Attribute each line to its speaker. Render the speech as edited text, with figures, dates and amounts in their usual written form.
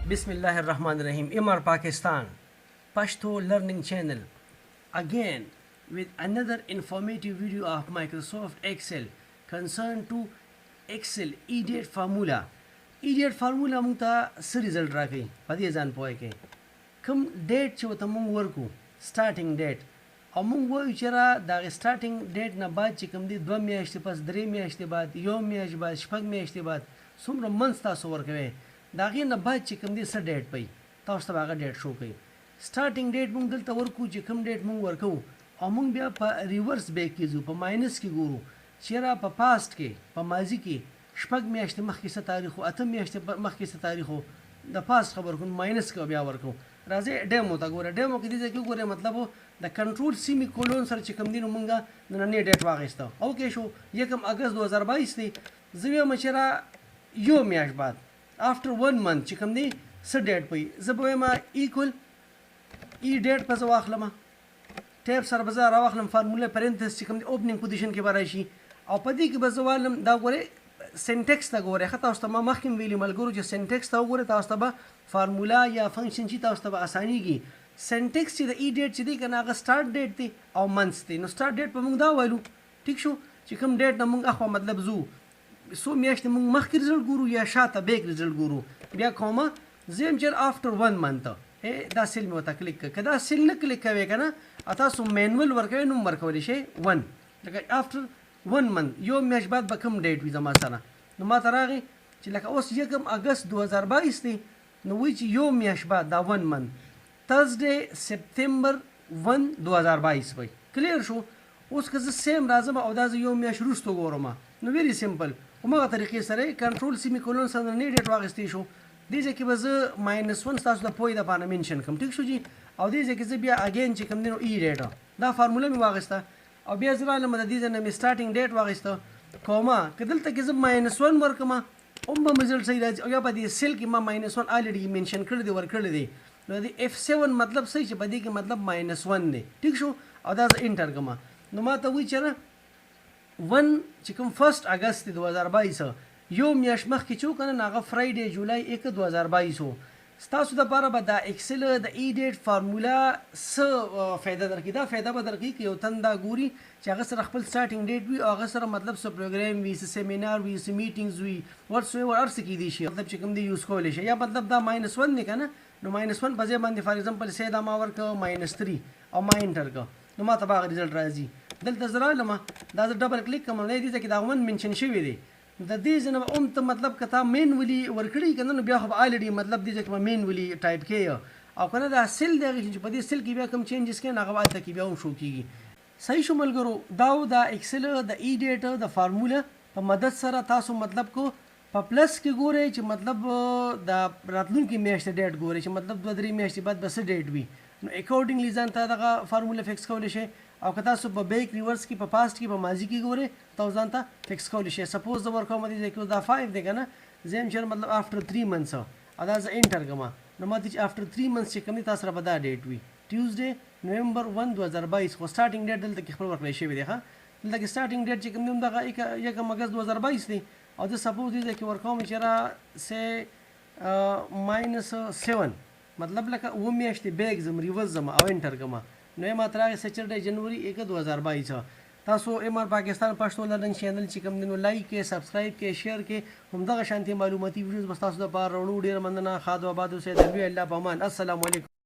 Speaker 1: بسم الله الرحمن الرحیم MR Pakistan Pashto Learning Channel again with another informative video of Microsoft Excel concerned to Excel EDATE formula. EDATE formula مونږ ته څه result راکوي، په دې ځان پوه کړئ. کوم ډیټ چې ورته مونږ ورکو سټارټینګ ډیټ، او مونږ وایو چې را د هغې سټارټینګ ډیټ نه بعد چې کوم دی 2 میاشتې پس، 3 میاشتې بعد، یو میاشت بعد، 6 میاشتې بعد، څومره منځ تاسو ورکوي، د هغې نه بعد چې کوم دی څه ډیټ پي، تاسو ته به هغه ډیټ شو کوي. سټارټینګ ډیټ مونږ دلته ورکو چې کوم ډیټ مونږ ورکو، او مونږ بیا په ریورس بیک کې ځو، په ماینس کې ګورو چې را په پاست کې، په ماضي کې 6 میاشتې مخکې څه تاریخ و، 8 میاشتې مخکې څه تاریخ و، د پاست خبر کوم ماینس کې بیا ورکو. راځي ډیمو ته ګوره. ډیمو کې دې ځای کې وګوره، مطلب د کنټرول سیمی کولون سره چې کوم دی نو مونږه نننې ډیټ واغېسته. اوکې شو، 1 اګست 2022 دی. زه وایم چې را یو میاشت بعد، after one month چې کوم دی څه ډیټ پي، زه به وایم equal EDATE په زه واخلم، ټیب سره به زه راواخلم فارموله، پرنتس چې کوم دی اوپننګ پوزیشن کې به راشي، او په دې کې به زه والم. دا ګورئ، سنټکس ته ګورئ. ښه، تاسو ته ما مخکې ویلي ملګرو چې سنټکس ته وګورئ، تاسو ته به فارمولا یا فنکشن چې تاسو ته به اسانیږي. سنټکس چې د EDATE چې دی که نه، هغه سټارټ ډیټ دی او منث دی. نو سټارټ ډیټ په موږ دا وایلو، ټیک شو، چې کوم ډیټ نه موږ اخوا مطلب ځو، څو میاشتې موږ مخکې رزلټ ګورو یا شاته بیک رزلټ ګورو. بیا کومه زه یم چې after one month دا سیل مې ورته کلیک کړ. که دا سیل نه کلیک کوې که نه، تاسو مینول ورکوئ، نوم ورکولی شئ one، لکه after one month، یو میاشت بعد به کوم ډیټ وي زما سره. نو ما ته راغی چې لکه اوس 1 اګست 2022 دی، نو وایي چې یو میاشت بعد دا one month Thursday September 1 2022 وي. کلیر شو؟ اوس که زه same راځم او دا زه یو میاشت وروسته ګورم، نو very simple، هماغه طریقې سره کنټرول سیمی کولون سره نه ډیټ واغستې شو. دې ځای کې به زه minus one ستاسو د پوهې دپاره mention کړم، ټیک شو جي؟ او دې ځای کې زه بیا again چې کوم دی نو EDATE دا فارموله مې واغسته، او بیا زه رالم د دې ځای نه مې سټارټینګ ډیټ واغسته، کومه که دلته کې زه minus one ورکړم هم به رزلټ صحیح راځي، او یا په دې سیل کې ما minus one already mention کړی دی، ورکړی دی. نو د F7 مطلب څه چې په دې کې مطلب minus one دی، ټیک شو؟ او دا زه enter کوم، نو ما ته وایي چې نه one چې کوم first اگست 2022، یو میاشت مخکې چې وکنه، نو هغه Friday جولای 1 2022 و. ستاسو دپاره به دا ایکسل د EDATE فارمولا څه فایده درکړي؟ دا فایده به درکړي که یو تن دا ګوري چې هغه سره خپل سټارټینګ ډیټ وي او هغه سره مطلب څه پروګرام وي، څه سیمینار وي، څه میټینګز وي، whatsoever، هر څه کېدی شي، مطلب چې کوم دی یوز کولی شي. یا مطلب دا minus one دی که نه، نو minus one په ځای باندې for example سه دا ما ورکړ minus three او ما enter کړ، نو ما ته به هغه result راځي. دلته زه رالم، دا زه double click کوم، نه دې ځای کې دا one mention شوی دی. د دې ځای نه هم ته مطلب که تا manually ورکړي که نه، نو بیا خو به already مطلب دې ځای کې به manually type کې، او که نه دا سیل دی چې په دې سیل کې بیا کوم changes کې، نو هغه به هلته کې بیا هم شو کېږي. صحیح شو ملګرو؟ دا و دا ایکسل د EDATE د فارموله په مدد سره تاسو مطلب کو په پلس کې ګورئ چې مطلب د راتلونکي میاشتې ډیټ ګورئ چې مطلب 2-3 میاشتې بعد به څه ډیټ وي، نو accordingly ځان ته دغه فارموله fix کولی شئ. او که تاسو په بیک ریورس کې، په پاست کې، په ماضي کې ګورئ، تاسو ځان ته fix کولی شئ. suppose زه ورکوم دې ځای کې دا 5 دی که نه، زه یم چې مطلب after 3 months، او دا زه enter کوم، نو ماته چې after 3 months چې کوم دی تاسو سره به دا ډیټ وي Tuesday November 1 2022. خو سټارټینګ ډیټ دلته کې خپل ورکړی شوی دی. ښه، دلته کې سټارټینګ ډیټ چې کوم دی دغه 1 اګست 2022 دی، او زه suppose دې ځای کې ورکوم چې را سه minus 7، مطلب لکه 7 میاشتې بیک ځم، ریورس ځم او enter کوم، نو یې ماته راغی Saturday جنوري 1 2022. تاسو ایم آر پاکستان پښتو لرننګ چینل چې کوم دی نو لایک کې، سبسکرایب کې، شیر کې. همدغه شانتي معلوماتي ویډیوز به تاسو لپاره راوړو. ډیره مننه، ښاد او آباد اوسئ. د لوی الله په امان. السلام علیکم.